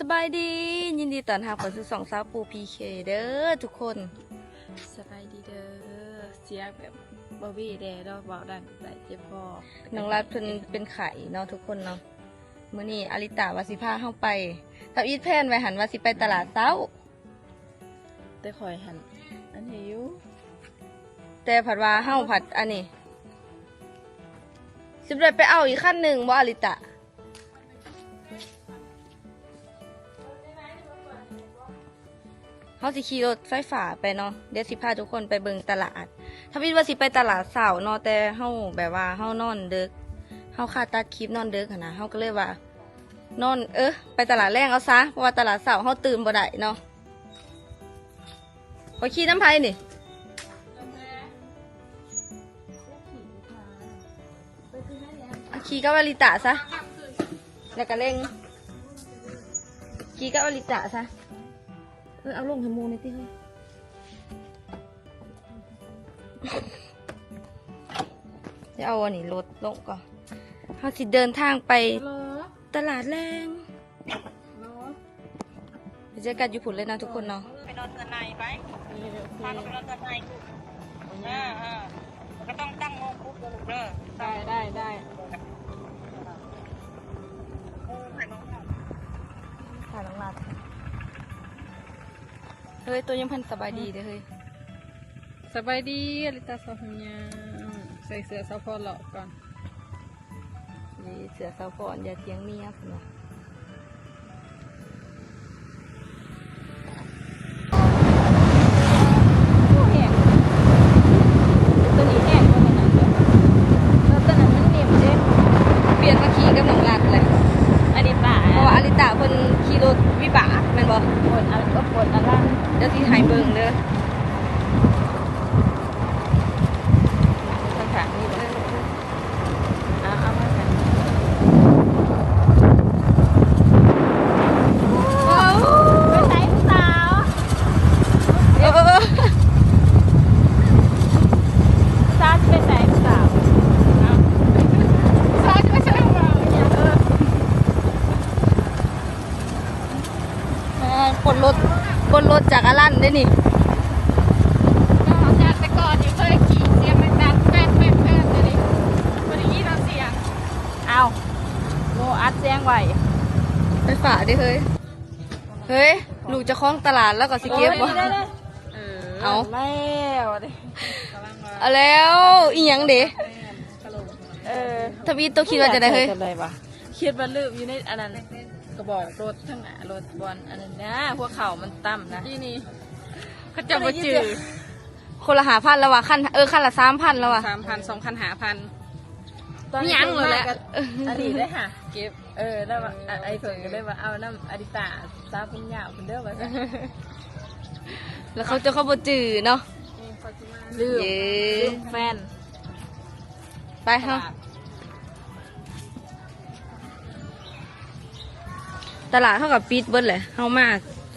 ສະບາຍດີ ຍິນດີຕ້ອນຮັບເຂົ້າສູ່ຊ່ອງສາວປູ ພີເຄ ເດີທຸກຄົນ. ສະບາຍດີເດີ ສຽງແບບບໍ່ເວແດ່ເນາະ ເວົ້າດັງໄດ້ເຈັບຄໍ. ນ້ອງລັດເພິ່ນເປັນໄຂ້ເນາະທຸກຄົນເນາະ. ມື້ນີ້ອາລິຕາວ່າຊິພາເຮົາໄປ ທຳອິດແພນໄວ້ຫັ້ນວ່າຊິໄປຕະຫຼາດເຊົ້າ ແຕ່ຂ້ອຍຫັ້ນອັນນີ້ຢູ່ ແຕ່ພັດວ່າເຮົາພັດອັນນີ້ ຊິບໍ່ໄດ້ໄປເອົາອີກຄັນໜຶ່ງບໍ່ອາລິຕາ? ເຮົາຊິຂີ່ລົດໄຟຟ້າໄປເນາະ ດຽວຊິພາທຸກຄົນໄປເບິ່ງຕະຫຼາດ. ທຳອິດວ່າຊິໄປຕະຫຼາດເຊົ້າເນາະ ແຕ່ເຮົາແບບວ່າເຮົານອນເດິກ ເຮົາຄາຕັດຄລິບນອນເດິກຫັ້ນນະ ເຮົາກໍເລີຍວ່ານອນ ເອີ ໄປຕະຫຼາດແລງເອົາຊະ ເພາະວ່າຕະຫຼາດເຊົ້າເຮົາຕື່ນບໍ່ໄດ້ເນາະ. ຂ້ອຍຂີ່ນຳໃຜນີ້? ຂີ່ກັບອາລິຕາຊະ ແລ້ວກໍເລັ່ງ ຂີ່ກັບອາລິຕາຊະ. ເອີ ເອົາລົງໃຫ້ໝູ່ແດ່ຕິເຮີ້ຍ. ດຽວເອົາອັນນີ້ລົດລົງກ່ອນ ເຮົາຊິເດີນທາງໄປ ຕະຫຼາດແລງ ໄປເຈີກັນຢູ່ພຸ້ນເລີຍເນາະທຸກຄົນເນາະ. ໄປນອນເຮືອນໃນໄປ ພາລາໄປນອນເຮືອນໃນ. ເອີ ເອີ ກໍຕ້ອງຕັ້ງໂມງປຸກເດີລູກເດີ. ໄດ້ ໄດ້ ໄດ້. ເຮີ້ຍ ໂຕຍັງພັນສະບາຍດີເດີເຮີ້ຍ. ສະບາຍດີ ອາລິຕາ ສາວຜົມຍາວ. ໃສ່ເສື້ອສາວພອນເລາະກ່ອນ. ນີ້ເສື້ອສາວພອນ ຢ່າຖຽງເມຍພຸ້ນນະ. ໂອ້ ແຮງ ໂຕນີ້ແຮງກວ່າໂຕນັ້ນເດີ ໂຕນັ້ນມັນເນັ່ມເດ້. ປ່ຽນມາຂີ່ກັບນ້ອງລັດແຫຼະ ອາລິຕາ ເພາະວ່າອາລິຕາເພິ່ນຂີ່ລົດວິບາກແມ່ນບໍ່? ໂພດອະລັງ ໂພດອະລັງ. ດຽວຊິໃຫ້ເບິ່ງເດີ. ຂ້າງໆນີ້ບໍ່? ເອົາ ເອົາມາໃສ່. ໂອ້ ໄປໃສຜູ້ສາວ? ເອີ ຜູ້ສາວຊິໄປໃສຜູ້ສາວ? ເອົາ ຜູ້ສາວຊິໄປໃສຂອງເຮົາ? ເອີ. ອ່າ ປົນລົດ ປົນລົດຈັກອາລັນເດ້ນີ້. ຈາກແຕ່ກ່ອນນີ້ເຄີຍຂີ່ສຽງດັງໆ ແປ້ນໆໆ ດຽວນີ້ບໍ່ໄດ້ຍິນເອົາສຽງ. ອ້າວ ໂມອັດສຽງໄວ້ ໄຟຟ້າເດ້ເຮີ້ຍ. ເຮີ້ຍ ລູກເຈົ້າຂອງຕະຫຼາດລາວກໍຊິເກັບບໍ່? ເອີ ເອົາ ແລ້ວ ເອົາແລ້ວ ອີ່ຫຍັງເດ? ເອີ ທຳອິດ ໂຕຄິດວ່າຈັ່ງໃດເຮີ້ຍ? ຄິດວ່າລືມຢູ່ໃນອັນນັ້ນ ກະບອກລົດ ທັງໜ້າລົດ ບ່ອນອັນນັ້ນນະ ຫົວເຂົ່າມັນຕ່ຳນະ. ທີ່ນີ້ ເຂົາເຈົ້າບໍ່ຈື່. ຄົນລະຫ້າພັນລະວ່າ ຄັນ ເອີ ຄັນລະສາມພັນລະວ່າ ສາມພັນ ສອງຄັນ ຫ້າພັນ. ມີຫຍັງໂລດແຫຼະ ອັນນີ້ໄດ້ຫາເກັບ. ເອີ ແລ້ວວ່າ ອາ ໄອ້ເພິ່ນກໍເລີຍວ່າ ເອົານຳອາລິຕາ ສາວຜົມຍາວພຸ້ນເດີວ່າຊັ້ນ. ແລ້ວເຂົາເຈົ້າ ເຂົາບໍ່ຈື່ເນາະ ລືມ ລືມແຟນ. ໄປເຮົາ ຕະຫຼາດເຮົາກໍປິດເບິດແຫຼະ ເຮົາມາ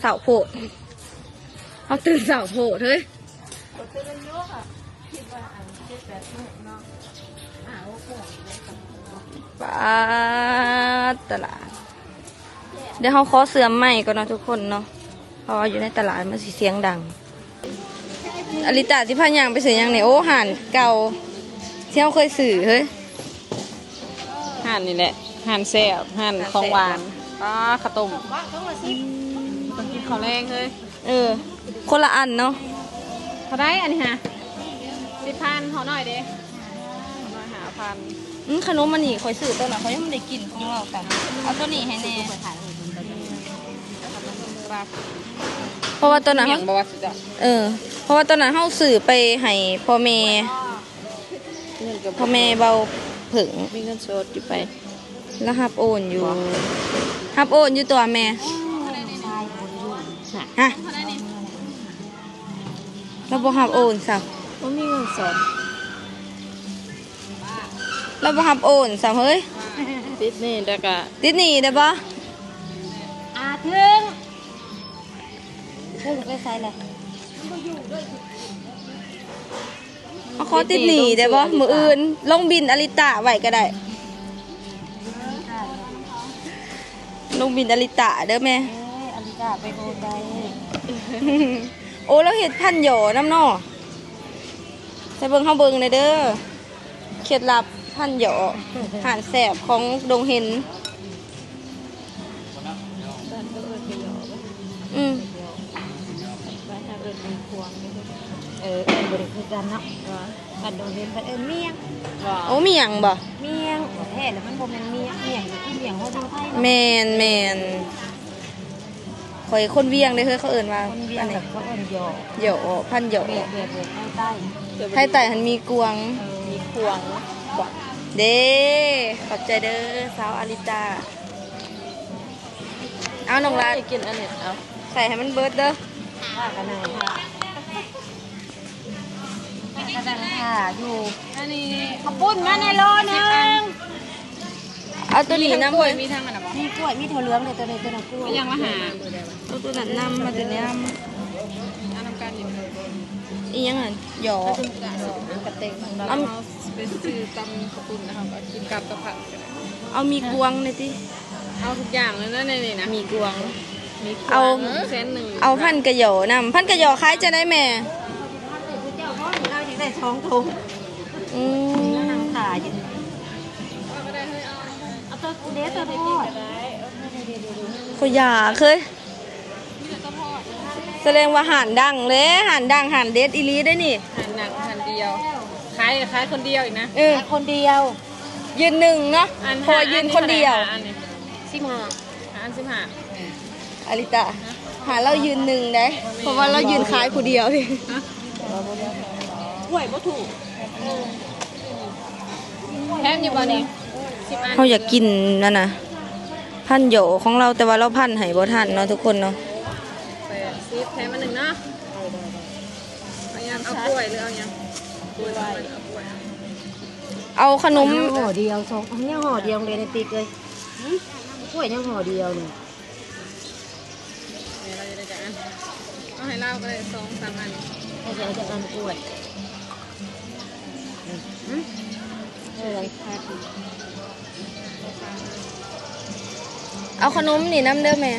ເຊົ້າໂພດ ເຮົາຕື່ນເຊົ້າໂພດເຮີ້ຍ. ປາດ ຕະຫຼາດ ດຽວເຮົາຂໍເຊື່ອມໄມກ່ອນເນາະທຸກຄົນເນາະ ເພາະວ່າຢູ່ໃນຕະຫຼາດມັນຊິສຽງດັງ. ອາລິຕາຊິພາຍ່າງໄປຊື້ຫຍັງນີ້? ໂອ້ ຮ້ານເກົ່າທີ່ເຮົາເຄີຍຊື້ເຮີ້ຍ. ຮ້ານນີ້ແຫຼະ ຮ້ານແຊບ ຮ້ານຂອງຫວານ. ປາ ເຂົ້າຕົ້ມ ຕ້ອງກິນເຂົ້າແລງເຮີ້ຍ. ເອີ ຄົນລະອັນເນາະ. ເທົ່າໃດອັນນີ້ຫະ? ສິບພັນ. ຫໍ່ນ້ອຍເດ? ຫໍ່ນ້ອຍຫ້າພັນ. ອືມ ຂະໜົມອັນນີ້ຂ້ອຍຊື້ຕອນນັ້ນ ຂ້ອຍຍັງບໍ່ໄດ້ກິນຂອງລາວກັນ. ເອົາໂຕນີ້ໃຫ້ແດ່ ເພາະວ່າຕອນນັ້ນເຮົາ ເອີ ເພາະວ່າຕອນນັ້ນເຮົາຊື້ໄປໃຫ້ພໍ່ແມ່ ພໍ່ແມ່ເບົາເຜິ້ງ. ມີເງິນສົດຢູ່ໄປ? ລາວຮັບໂອນຢູ່ ຮັບໂອນຢູ່ຕົວະແມ່. ຮະ ລາວບໍ່ຮັບໂອນຊ້ຳ. ບໍ່ມີເງິນສົດ. ລາວບໍ່ຮັບໂອນຊ້ຳເຮີ້ຍ. ຕິດໜີ້ແລ້ວກະ ຕິດໜີ້ໄດ້ບໍ່? ອາ ເຖິງ ເຖິງໄປໃສແຫຼະ? ມາຂໍຕິດໜີ້ໄດ້ບໍ່? ມື້ອື່ນລົງບິນອາລິຕາໄວ້ກໍໄດ້. ນ້ອງບິນອາລິຕາເດີແມ່. ເອີ ອາລິຕາໄປໂຮໄດ. ໂອ້ ລາວເຮັດພັນຢໍນຳເນາະ. ໃສ່ເບິ່ງ ເຮົາເບິ່ງແດ່ເດີ ເຄັດລັບພັນຢໍ ຮ້ານແຊບຂອງດົງເຫັນ. ບ້ານເຂົາເອີ້ນກະຢໍ ອືມ ບ້ານເຮົາເອີ້ນມີຂວາງ. ເອີ ເອີ້ນບໍ່ໄດ້ຄືກັນເນາະ. ບ້ານດົງເຫັນເພິ່ນເອີ້ນມຽງ. ໂອ້ ມຽງບໍ? ມຽງ ແທ້ແລ້ວມັນບໍ່ແມ່ນມຽງ. ມຽງຄືມຽງເຮົາຢູ່ໄທເນາະ. ແມ່ນໆ. ຂ້ອຍຄົນວຽງເດ້ເຮີ້ຍ ເຂົາເອີ້ນວ່າ ຄົນວຽງ ອັນນີ້ ແບບເຂົາເອີ້ນຢໍ ຢໍ ພັນຢໍ. ແບບ ແບບ ແບບໄທໃຕ້ ໄທໃຕ້ຫັ້ນມີກວາງ. ເອີ ມີຂວາງບໍ? ເດ້ ຂອບໃຈເດີສາວອາລິຕາ. ເອົາ ນ້ອງລາ ກິນອັນນີ້ ເອົາ ໃສ່ໃຫ້ມັນເບິດເດີ. ກຳລັງຖ້າຢູ່. ອັນນີ້ເຂົ້າປຸ້ນມາແດ່ໂລໜຶ່ງ. ເອົາໂຕນີ້ນຳເຮີ້ຍ. ມີທັງອັນນັ້ນບໍ? ມີກ້ວຍ ມີຖົ່ວເຫຼືອງເດ້ ໂຕນີ້ ໂຕນັ້ນກ້ວຍ. ຢ່າງລະຫ້າ. ເອົາໂຕນັ້ນນຳ ມາໂຕນີ້ນຳ. ເອົານຳກັນຢູ່. ອີ່ຫຍັງຫັ້ນ? ຢໍ. ເອົາ ເອົາໄປຊື້ຕຳເຂົ້າປຸ້ນ ແລ້ວເຮົາກໍກິນກັບກັບຜັກກໍໄດ້. ເອົາໝີ່ກວາງແດ່ຕິ. ເອົາທຸກຢ່າງເລີຍນະ ໃນນີ້ນະ. ໝີ່ກວາງ ໝີ່ກວາງ ເອົາແສນໜຶ່ງ. ເອົາພັນກະຢໍນຳ. ພັນກະຢໍຂາຍຈັ່ງໃດແມ່? ເຈົ້າຂອງລາວຢາກໄດ້ສອງຖົງ. ອືມ ນັ່ງຖ້າຢູ່. ເອົາໂຕເດ ໂຕທອດ. ຂ້ອຍຢາກເຄີຍ. ສະແດງວ່າຮ້ານດັງເດ້ ຮ້ານດັງ ຮ້ານເດັດອີ່ຫຼີເດ້ນີ້. ຮ້ານດັງ ຮ້ານດຽວ ຂາຍ ຂາຍຄົນດຽວອີກນະ. ເອີ ຂາຍຄົນດຽວ ຢືນໜຶ່ງເນາະ. ອັນ ເພາະວ່າຢືນຄົນດຽວ. ອັນນີ້ ສິບຫ້າ ອັນສິບຫ້າ. ອາລິຕາ ຫາລາວຢືນໜຶ່ງໄດ໋ ເພາະວ່າລາວຢືນຂາຍຜູ້ດຽວນີ້. ຮະ? ກ້ວຍບໍ່ຖືກ. ແພງຢູ່ບໍ່ນີ້? ສິບອັນ. ເຮົາຢາກກິນນັ້ນນະ ພັນຢໍຂອງລາວ ແຕ່ວ່າລາວພັນໃຫ້ບໍ່ທັນເນາະທຸກຄົນເນາະ. ແປດສິບ ແຖມອັນໜຶ່ງເນາະ. ເອົາຫຍັງ? ເອົາກ້ວຍ ຫຼື ເອົາຫຍັງ? ກ້ວຍ ເອົາກ້ວຍ. ເອົາຂະໜົມຫໍ່ດຽວ ສອງ ຍັງຫໍ່ດຽວເລີຍໃນຕິກເອີຍ. ກ້ວຍຍັງຫໍ່ດຽວນີ້. ເອົາໃຫ້ລາວກໍໄດ້ສອງສາມອັນ. ເອົາຈັກອັນກ້ວຍ? ເອີ ເອົາຂະໜົມນີ້ນຳເດີແມ່.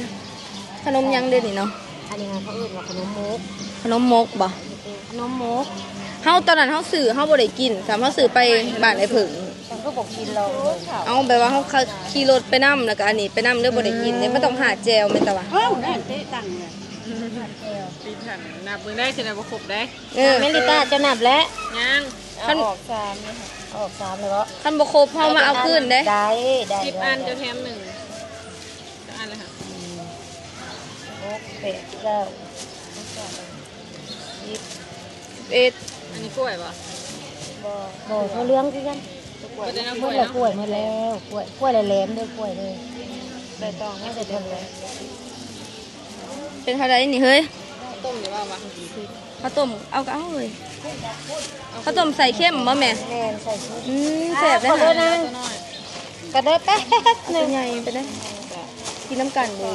ຂະໜົມຫຍັງເດີນີ້ເນາະ? ອັນນີ້ເຂົາເອີ້ນວ່າຂະໜົມມົກ. ຂະໜົມມົກບໍ? ຂະໜົມມົກ. ເຮົາຕອນນັ້ນເຮົາຊື້ ເຮົາບໍ່ໄດ້ກິນຊ້ຳ ເຮົາຊື້ໄປບ້ານອ້າຍເຜິ້ງ. ເຮົາກໍບໍ່ກິນລອງເບິ່ງ. ເອົາ ແບບວ່າເຮົາຂີ່ລົດໄປນຳ ແລ້ວກໍອັນນີ້ໄປນຳເລີຍ ບໍ່ໄດ້ກິນເດ້. ມັນຕ້ອງຫາແຈ່ວແມ່ນຕະຫວາ. ເອົ້າ ນັ້ນເຕະຕັງເລີຍ. ປິດຫັ້ນ ນັບເບິ່ງໄດ້ ຊິໄດ້ບໍ່ຄົບໄດ໋. ເອີ ແມ່ລິຕາ ເຈົ້ານັບແລ້ວຍັງ? ເອົາອອກສາມນີ້ ເອົາອອກສາມແລ້ວເບາະ. ຄັນບໍ່ຄົບ ເຮົາມາເອົາຄືນເດ້. ໄດ້ ໄດ້ ສິບອັນ ເຈົ້າແຖມໜຶ່ງ. ຈັກອັນລະຫະ? ຫົກ ແປດ ເກົ້າ ສິບ ສິບເອັດ. ອັນນີ້ກ້ວຍບໍ່? ບໍ່ ບໍ່ ເຂົ້າເຫຼືອງຄືກັນ. ໝົດແລ້ວ ກ້ວຍໝົດແລ້ວ. ກ້ວຍ ກ້ວຍແຫຼມໆເດີ ກ້ວຍເດີ. ໃບຕອງ ຍັງແຕ່ຕົ້ນເລີຍ. ເປັນເທົ່າໃດນີ້ເຮີ້ຍ? ຕົ້ມນີ້ວ່າ ວ່າ ເຂົ້າຕົ້ມ ເອົາກໍເອົາເຮີ້ຍ. ເຂົ້າຕົ້ມໃສ່ເຄັມບໍ່ແມ່? ແມ່ນ ໃສ່ເຄັມ. ອືມ ແຊບເດ້. ຂອບໃຈນາງ ກໍເດີແປັບໜຶ່ງ. ໃຫຍ່ໄປເດີ ກິນນຳກັນເດ້.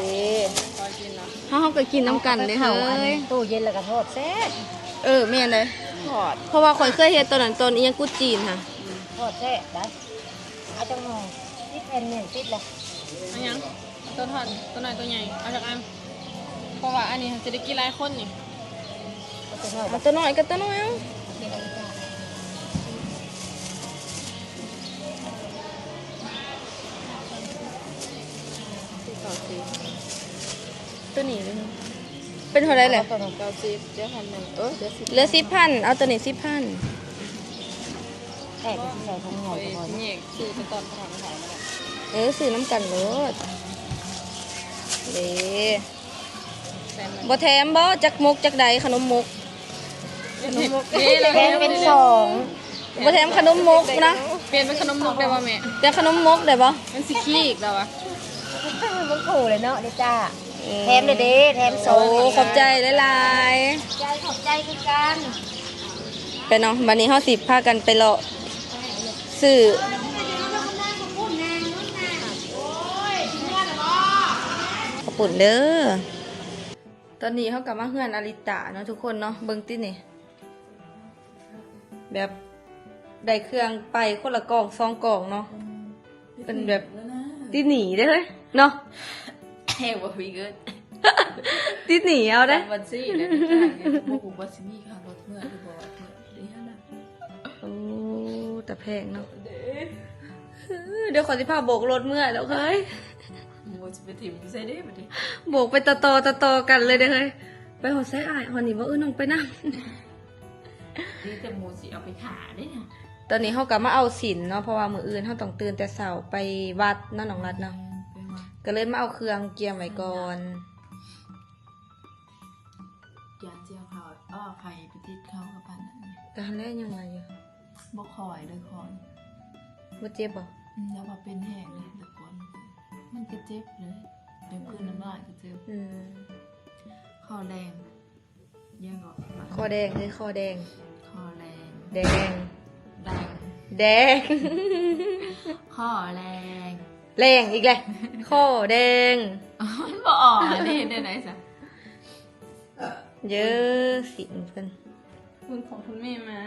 ເຮົາ ເຮົາກໍກິນນຳກັນເດ້ເຮີ້ຍ. ຕູ້ເຢັນແລ້ວກໍທອດແຊບ. ເອີ ແມ່ນເລີຍ ທອດ. ເພາະວ່າຂ້ອຍເຄີຍເຮັດຕອນນັ້ນ ຕອນອີ່ຫຍັງກຸດຈີນຫະ. ທອດແຊບໄດ໋. ເອົາຈັກໜ່ວຍ? ສິບແຜ່ນແມ່ນຕິດລະ. ເອົາຫຍັງ? ເອົາໂຕທອດ ໂຕນ້ອຍ ໂຕໃຫຍ່ ເອົາຈັກອັນ? ເພາະວ່າອັນນີ້ຊິໄດ້ກິນຫຼາຍຄົນນີ້. ເອົາໂຕນ້ອຍ ເອົາໂຕນ້ອຍກັບໂຕນ້ອຍເອົາ. ໂຕນີ້ເປັນເທົ່າໃດແຫຼະ? ເອົາໂຕນັ້ນເກົ້າສິບ ເຫຼືອພັນໜຶ່ງ ເອີ ເຫຼືອສິບ ເຫຼືອສິບພັນ ເອົາໂຕນີ້ສິບພັນ. ແອກຊິໃສ່ຖົງໃຫຍ່ກ່ອນ. ແຍກຊື້ໄປຕອນເຂົາທຳຂາຍ. ເອີ ຊື້ນຳກັນໂລດເດ້. ບໍ່ແຖມບໍ່? ຈັກມົກຈັກໃດ ຂະໜົມມົກ. ຂະໜົມມົກ ແຖມເປັນສອງ. ບໍ່ແຖມຂະໜົມມົກນະ. ປ່ຽນເປັນຂະໜົມມົກໄດ້ບໍ່ແມ່? ແຕ່ຂະໜົມມົກໄດ້ບໍ່? ມັນຊິຂີ້ອີກແລ້ວວະ. ມັນໂຜເລີຍເນາະ ເດຈ້າ. ເອີ ແຖມເດ້ ແຖມສອງ. ໂອ້ ຂອບໃຈຫຼາຍໆ. ຂອບໃຈ ຂອບໃຈຄືກັນ. ໄປເນາະ ບັດນີ້ເຮົາຊິພາກັນໄປເລາະຊື້ເຂົ້າປຸ້ນເດີ. ຕອນນີ້ເຮົາກໍມາເຮືອນອາລິຕາເນາະທຸກຄົນເນາະ. ເບິ່ງຕິນີ້ ແບບໄດ້ເຄື່ອງໄປຄົນລະກ່ອງສອງກ່ອງເນາະ. ເປັນແບບຕິໜີເດ້ເຮີ້ຍເນາະ. ແຮງບໍ່ມີເງິນ ຕິດໜີ້ເອົາເດ້ ບັນຊີເດ້ ບໍ່ຮູ້ວ່າຊິມີຄ່າລົດເມືອຫຼືບໍ່ ເດ້ຫັ້ນນະ. ໂອ້ ຕາແພງເນາະ. ດຽວຂ້ອຍຊິພາໂບກລົດເມືອແລ້ວເຮີ້ຍ. ໂອ້ ຊິໄປຖິ້ມຢູ່ໃສເດ້ບັດນີ້ ໂບກໄປຕໍ່ໆ ຕໍ່ໆ ກັນເລີຍເດ້ເຮີ້ຍ. ໄປຮອດໃສອ້າຍ? ຮອດນີ້ບໍ່? ເອີ ນ້ອງໄປນຳ. ດີແຕ່ໝູ່ຊິເອົາໄປຖ້າເດ້. ຕອນນີ້ເຮົາກໍມາເອົາສິນເນາະ ເພາະວ່າມື້ອື່ນເຮົາຕ້ອງຕື່ນແຕ່ເຊົ້າໄປວັດເນາະ ນ້ອງລັດເນາະ. ແມ່ນ ໄປວັດ ກໍເລີຍມາເອົາເຄື່ອງກຽມໄວ້ກ່ອນ. ຢ້ານຊິເອົາເຂົ້າ ເອີ ໄຂ່ໄປຕິດເຂົ້າກັບອັນນັ້ນ. ກໍຫັ້ນແຫຼະ ຍັງວ່າຢູ່ ບໍ່ຄ່ອຍເລີຍຂ້ອຍ. ບໍ່ເຈັບບໍ່? ອືມ ແລ້ວວ່າເປັນແຮງເລີຍ ແຕ່ກ່ອນມັນກໍເຈັບເລີຍ ເດີນຄືນນ້ຳລາຍກໍເຈັບ. ອືມ ຂໍ້ແດງ ຍັງກໍ ຂໍ້ແດງ ເອີ ຂໍ້ແດງ ຂໍ້ແດງ ແດງ ແດງ ແດງ ຂໍ້ແດງ ແດງອີກແລ້ວ ຂໍ້ແດງ. ມັນບໍ່ອອກ ອັນນີ້ເຮັດແນວໃດຊະ? ເຢີ ສິນເພິ່ນ ເບິ່ງຂອງເພິ່ນແມ່ມາ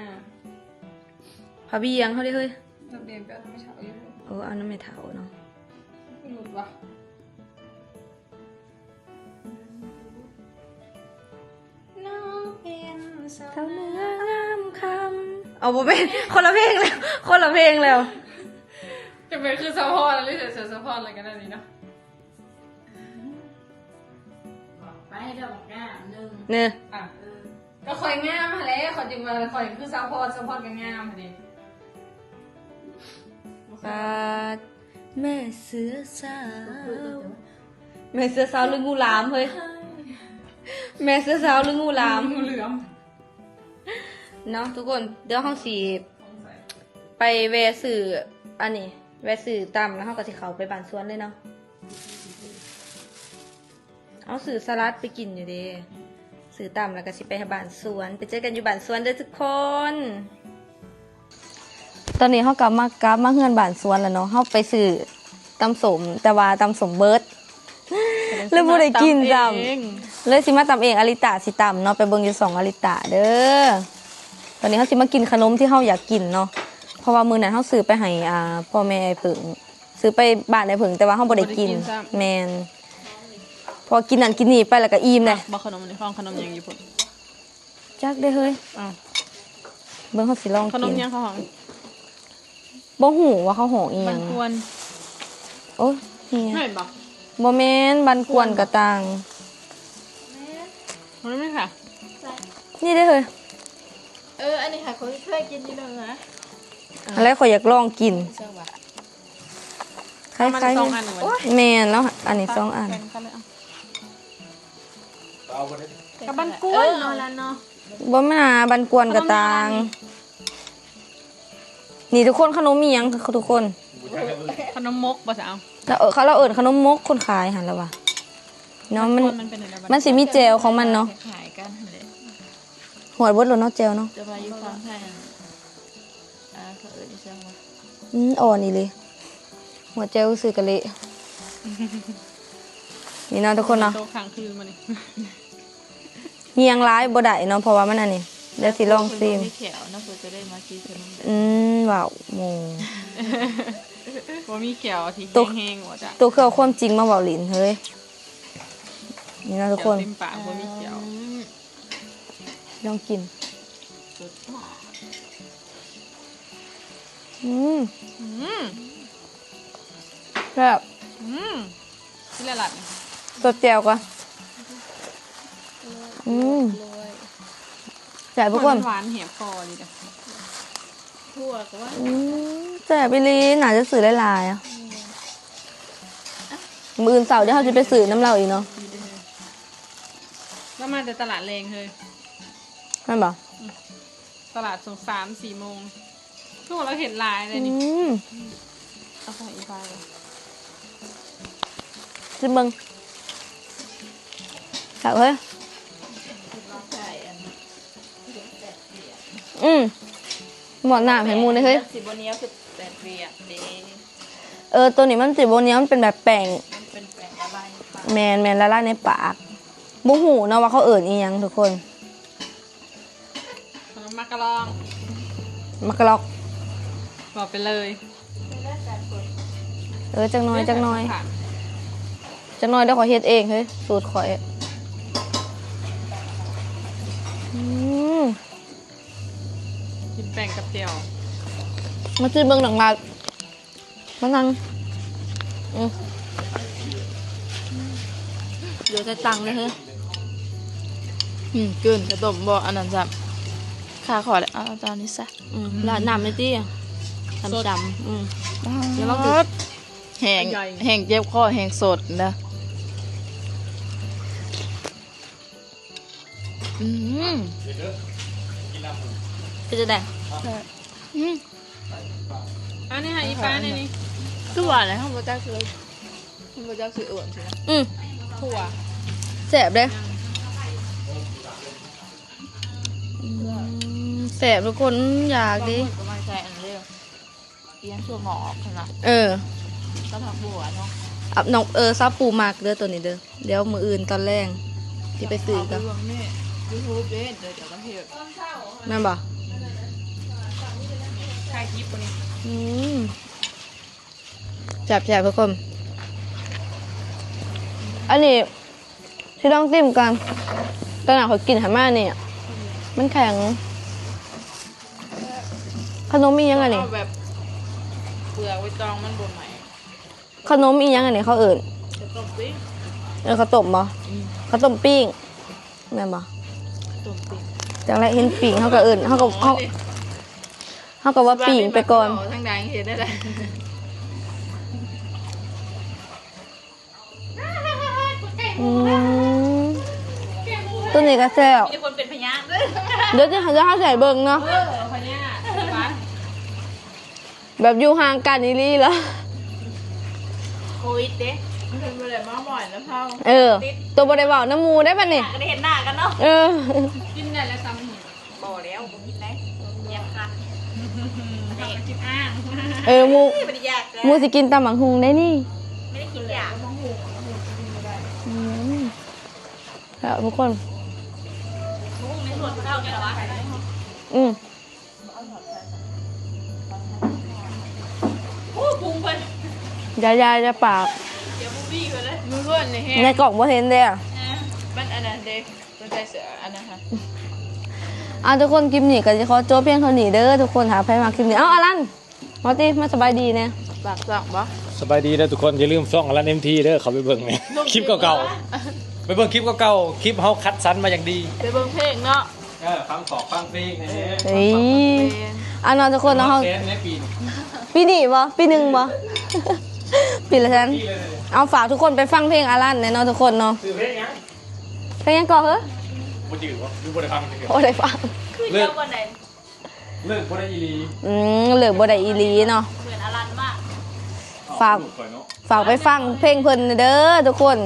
ຜ້າບ່ຽງເຮົາເດ້ເຮີ້ຍ. ນ້ຳແດງໄປເອົານຳແມ່ເຖົ້າຢູ່. ເອີ ເອົານຳແມ່ເຖົ້າເນາະ. ຫຼຸດວ່າ ນ້ອງເປັນສາວເໜືອງາມຄຳ. ເອົາ ບໍ່ແມ່ນ ຄົນລະເພງແລ້ວ ຄົນລະເພງແລ້ວ. ຈະເປັນຄືສາວພອນ ຫຼື ເສືອສາວພອນ ລະກັນອັນນີ້ເນາະ. ໄປດອກງາມໜຶ່ງ ເນີ ອ່ະ ເອີ ກໍຂ້ອຍງາມຫັ້ນແຫຼະ ຂ້ອຍຈຶ່ງວ່າຂ້ອຍຄືສາວພອນ ສາວພອນກໍງາມຫັ້ນເດ້. ປາດ ແມ່ເສືອສາວ ແມ່ເສືອສາວ ຫຼື ງູຫຼາມເຮີ້ຍ? ແມ່ເສືອສາວ ຫຼື ງູຫຼາມ? ງູເຫຼືອມເນາະທຸກຄົນ. ດຽວເຮົາຊິໄປແວ່ຊື້ອັນນີ້ ແວ່ຊື້ຕຳ ແລ້ວເຮົາກໍຊິເຂົ້າໄປບ້ານສວນເລີຍເນາະ. ເອົາ ຊື້ສະຫຼັດໄປກິນຢູ່ເດ້ ຊື້ຕຳແລ້ວກໍຊິໄປຫາບ້ານສວນ. ໄປເຈີກັນຢູ່ບ້ານສວນເດີທຸກຄົນ. ຕອນນີ້ເຮົາກໍມາ ກັບມາເຮືອນບ້ານສວນແລ້ວເນາະ. ເຮົາໄປຊື້ຕຳສົ້ມ ແຕ່ວ່າຕຳສົ້ມເບິດ ເລີຍບໍ່ໄດ້ກິນຊ້ຳ ເລີຍຊິມາຕຳເອງ. ອາລິຕາຊິຕຳເນາະ ໄປເບິ່ງຢູ່ຊ່ອງອາລິຕາເດີ. ຕອນນີ້ເຮົາຊິມາກິນຂະໜົມທີ່ເຮົາຢາກກິນເນາະ ເພາະວ່າມື້ນັ້ນເຮົາຊື້ໄປໃຫ້ ອ່າ ພໍ່ແມ່ອ້າຍເຜິ້ງ ຊື້ໄປບ້ານອ້າຍເຜິ້ງ ແຕ່ວ່າເຮົາບໍ່ໄດ້ກິນ. ບໍ່ໄດ້ກິນຊ້ຳ ແມ່ນ ເພາະກິນນັ້ນກິນນີ້ໄປແລ້ວກໍອີ່ມແຫຼະ. ບໍ່ ຂະໜົມນີ້ ຂອງຂະໜົມຫຍັງຢູ່ພຸ້ນ? ຈັກເດ້ເຮີ້ຍ. ອ້າວ ເບິ່ງ ເຮົາຊິລອງກິນ ຂະໜົມຫຍັງເຂົາຮ້ອງ? ບໍ່ຮູ້ວ່າເຂົາຮ້ອງອີ່ຫຍັງ. ບັນກວນ. ໂອ້ຍ ແມ່ນບໍ່? ບໍ່ແມ່ນ ບັນກວນກະຕ່າງ. ແມ່ນ ມັນມີຄ່ະ ນີ້ເດ້ເຮີ້ຍ. ເອີ ອັນນີ້ຫາຂ້ອຍເຄີຍກິນຢູ່ເດີ. ອັນແລກຂ້ອຍຢາກລອງກິນ ເຊິ່ງວ່າ ຄ້າຍໆ ມັນສອງອັນ. ແມ່ນແລ້ວ ອັນນີ້ສອງອັນ. ກັບບັນກວນ ເອີ ເນາະ ເນາະ ບໍ່ແມ່ນ ບັນກວນກະຕ່າງ. ນີ້ທຸກຄົນ ຂະໜົມອີ່ຫຍັງທຸກຄົນ? ຂະໜົມມົກບໍ່ຊະ? ເອີ ເຂົາ ລາວເອີ້ນຂະໜົມມົກ ຄົນຂາຍຫັ້ນລະວ່າເນາະ. ມັນ ມັນຊິມີແຈ່ວຂອງມັນເນາະ ຄ້າຍໆກັນຫັ້ນແຫຼະ. ຮອດເບິດແລ້ວເນາະ ແຈ່ວເນາະ ແຕ່ວ່າຢູ່ຝັ່ງໄທ ອ່າ ເຂົາເອີ້ນອີ່ຫຍັງວະ? ອືມ ອ່ອນອີ່ຫຼີ ຫົວແຈ່ວຊື່ກະເລະ. ນີ້ເນາະທຸກຄົນເນາະ ໂຕຄ້າງຄືນມານີ້ ຮຽງຫຼາຍບໍ່ໄດ້ເນາະ ເພາະວ່າມັນອັນນີ້. ດຽວຊິລອງຊີມ. ເພິ່ນບໍ່ມີແຂ້ວເນາະ ເພິ່ນກໍເລີຍມາກິນຂະໜົມ. ອືມ ເວົ້າໂມ ບໍ່ມີແຂ້ວທີ່ແຮງໆ ວ່າຈ້ະ. ໂຕຄືເອົາຄວາມຈິງມາເວົ້າຫຼິ້ນເຮີ້ຍ. ນີ້ເນາະທຸກຄົນ ແຂ້ວເຕັມປາກ ບໍ່ມີແຂ້ວ. ລອງກິນ. ອືມ ອືມ ແຊບ. ອືມ ກິນແລ້ວລັດ ສົດແຈ່ວກ່ອນ. ອືມ ແຊບທຸກຄົນ ຫວານແຮງພໍດີເດ້. ອືມ ແຊບອີ່ຫຼີ ໜ້າຈະຊື້ຫຼາຍໆ. ອືມ ມື້ອື່ນເຊົ້າດຽວເຮົາຊິໄປຊື້ນຳລາວອີກເນາະ. ລາວມາແຕ່ຕະຫຼາດແລງເຮີ້ຍ. ແມ່ນບໍ່? ອືມ ຕະຫຼາດຊ່ວງສາມສີ່ໂມງ ຄືວ່າລາວເຮັດຫຼາຍເລີຍນີ້. ອືມ ເອົາໄປອີກ ຊິມເບິ່ງ ແຊບເຮີ້ຍ. ອືມ ໝົດນ້ຳໃຫ້ໝູ່ແດ່ເຮີ້ຍ. ຊິບໍ່ໜຽວຄືແປດວຽກເດ້. ເອີ ໂຕນີ້ມັນຊິບໍ່ໜຽວ ມັນເປັນແບບແປ້ງ ມັນເປັນແປ້ງລະລາຍໃນປາກ. ແມ່ນໆ ລະລາຍໃນປາກ. ບໍ່ຮູ້ເນາະວ່າເຂົາເອີ້ນອີ່ຫຍັງທຸກຄົນ. ຂະໜົມໝາກກະລອງ ໝາກກະລອກ ບອກໄປເລີຍ. ເອີ ຈັກໜ້ອຍ ຈັກໜ້ອຍ. ຈັກໜ້ອຍດຽວຂ້ອຍເຮັດເອງເຮີ້ຍ ສູດຂ້ອຍ. ອືມ ກິນແປ້ງກັບແຈ່ວ. ມາຊິມເບິ່ງນ້ອງລັດ ມານັ່ງ. ອືມ ເຫຼືອແຕ່ຕັງເລີຍເຮີ້ຍ. ອືມ ກືນຂ້າວຕົ້ມບໍ່ ອັນນັ້ນຊ້ຳ ຄາຄໍແຫຼະ. ເອົາ ເອົາຕອນນີ້ຊະ. ອືມ ລາດນ້ຳໄດ້ຕິ ຊ້ຳໆ. ອືມ ແລ້ວມັນກໍ ແຮງ ແຮງເຈັບຄໍແຮງສົດນະ. ອືມ ເປັນຈັ່ງໃດ? ແຊບ. ອືມ ອັນນີ້ໃຫ້ອີປ້າແດ່ນີ້. ຄືວ່າແຫຼະ ເຮົາບໍ່ຈັກຊື່ ເຮົາບໍ່ຈັກຊື່ເອີ້ນຊີ້ນະ. ອືມ ຖົ່ວ ແຊບເດ້. ອືມ ແຊບທຸກຄົນ ຢາກເດ້. ບາງຄົນກໍມັກໃສ່ອັນເດີ ອີຫຍັງ ຖົ່ວງອກຫັ້ນນະ. ເອີ ກັບຜັກບົວເນາະ. ອັບນ້ອງ ເອີ ຊາວປູມັກເດີໂຕນີ້ເດີ. ດຽວມື້ອື່ນຕອນແລງຊິໄປຊື້ກັນ. ເອົາໄປເບິ່ງໃນຢູທູບເດ້ ເດີ ຈະມາເຮັດ ແມ່ນບໍ່? ຖ່າຍຄລິບບໍ່ນີ້? ອືມ ແຊບໆ ທຸກຄົນ. ອັນນີ້ ຊິລອງຊີມກ່ອນ. ຕອນນັ້ນຂ້ອຍກິນຫັ້ນມານີ້ ມັນແຂງ. ຂະໜົມອີ່ຫຍັງອັນນີ້? ເອົາແບບເປືອກໃບຕອງມັນບໍ່ໄໝ້. ຂະໜົມອີ່ຫຍັງອັນນີ້ເຂົາເອີ້ນ? ເຂົ້າຕົ້ມປີ້ງ. ເອີ ເຂົ້າຕົ້ມບໍ່? ອືມ ເຂົ້າຕົ້ມປີ້ງ ແມ່ນບໍ່? ເຂົ້າຕົ້ມປີ້ງ. ຈັ່ງໃດເຫັນປີ້ງເຮົາກໍເອີ້ນ ເຮົາກໍ ເຮົາ ເຮົາກໍວ່າປີ້ງໄປກ່ອນ. ທາງໃດເຮັດໄດ້. ອືມ ໂຕນີ້ກໍແຊບ. ມີແຕ່ຄົນເປັນພະຍາດເດີ. ດຽວຈະ ດຽວເຮົາຊິໃຫ້ເບິ່ງເນາະ. ເອີ ພະຍາດ ແບບຢູ່ຫ່າງກັນອີ່ຫຼີລະ. ໂຄວິດເດ້ ເພິ່ນບໍ່ໄດ້ມາໝ້ອຍນຳເຮົາ. ເອີ ໂຕບໍ່ໄດ້ເວົ້ານຳໝູ່ໄດ໋ບັດນີ້ ກໍໄດ້ເຫັນໜ້າກັນເນາະ. ເອີ ກິນໄດ້ແລ້ວຊຳນີ້. ບໍ່ແລ້ວ ບໍ່ກິນໄດ້ ຢາກຄັນ. ເຮົາກໍຄິດອ້າງ. ເອີ ໝູ່ ບໍ່ໄດ້ຢາກ ໝູ່ຊິກິນຕຳບັກຫຸ່ງໄດ໋ນີ້. ບໍ່ໄດ້ກິນຢາກ. ອືມ ແລ້ວທຸກຄົນ ບັກຫຸ່ງໃນສວນເຂົານີ້ລະວະ. ອືມ ໂອ້ ພຸງເພິ່ນ ຢ່າ ຢ່າ ຢ່າປາກ. ດຽວບູບີເພິ່ນເລີຍ ມືເພິ່ນນີ້ແຮງ. ໃນກ້ອງບໍ່ເຫັນເດ້. ເອີ ມັນອັນນັ້ນເດ້. ເພິ່ນໃສ່ເສື້ອອັນນັ້ນຫະ. ອ່າ ທຸກຄົນ ຄລິບນີ້ກໍຊິຂໍຈົບພຽງເທົ່ານີ້ເດີທຸກຄົນ. ຖ້າໃຜມັກຄລິບນີ້ ເອົ້າ ອາລັນ ມາຕິ ມາສະບາຍດີແດ່. ຝາກຊ່ອງບໍ່? ສະບາຍດີເດີທຸກຄົນ. ຢ່າລືມຊ່ອງອາລັນເອັມທີເດີ ເຂົ້າໄປເບິ່ງແດ່ ຄລິບເກົ່າໆ. ໄປເບິ່ງຄລິບເກົ່າໆ ຄລິບເຮົາຄັດສັນມາຢ່າງດີ. ໄປເບິ່ງເພງເນາະ. ເອີ ຟັງຂອບຟັງເພງແດ່. ເອີຍ ອັນເນາະທຸກຄົນເນາະ. ເຮົາ ແສນໃນປີນີ້ ປີນີ້ບໍ່? ປີໜຶ່ງບໍ່? ປີລະແສນ. ເອົາ ຝາກທຸກຄົນໄປຟັງເພງອາລັນແດ່ເນາະທຸກຄົນເນາະ. ຊື່ເພງຫຍັງ? ເພງຫຍັງເກາະເຮີ? ບໍ່ຈື່ບໍ່? ຫຼືບໍ່ໄດ້ຟັງ? ບໍ່ໄດ້ຟັງ. ຄືເຈົ້າບໍ່ໄດ້ ເລີກບໍ່ໄດ້ອີ່ຫຼີ. ອືມ ເລີກບໍ່ໄດ້ອີ່ຫຼີເນາະ. ເໝືອນອາລັນມາກ. ຝາກ ຝາກໄປຟັງເພງເພິ່ນເດີທຸກຄົນ.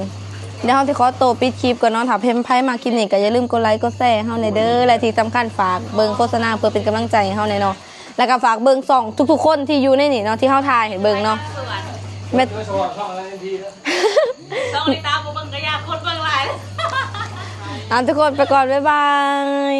ດຽວເຮົາຊິຂໍໂຕປິດຄລິບກ່ອນເນາະ. ຖ້າໃຜມັກຄລິບນີ້ກໍຢ່າລືມກົດໄລກົດແຊໃຫ້ເຮົາແດ່ເດີ ແລະທີ່ສຳຄັນຝາກເບິ່ງໂຄສະນາເພື່ອເປັນກຳລັງໃຈໃຫ້ເຮົາແດ່ເນາະ. ແລ້ວກໍຝາກເບິ່ງຊ່ອງທຸກໆຄົນທີ່ຢູ່ໃນນີ້ເນາະ ທີ່ເຮົາຖ່າຍໃຫ້ເບິ່ງເນາະ. ແມ່ນ ຊ່ອງອາລັນເອັມທີເດີ ຊ່ອງນີ້ຕາມບໍ່ເບິ່ງກໍຢ່າ ຄົນເບິ່ງຫຼາຍ. ອ່າ ທຸກຄົນໄປກ່ອນ ບາຍບາຍ.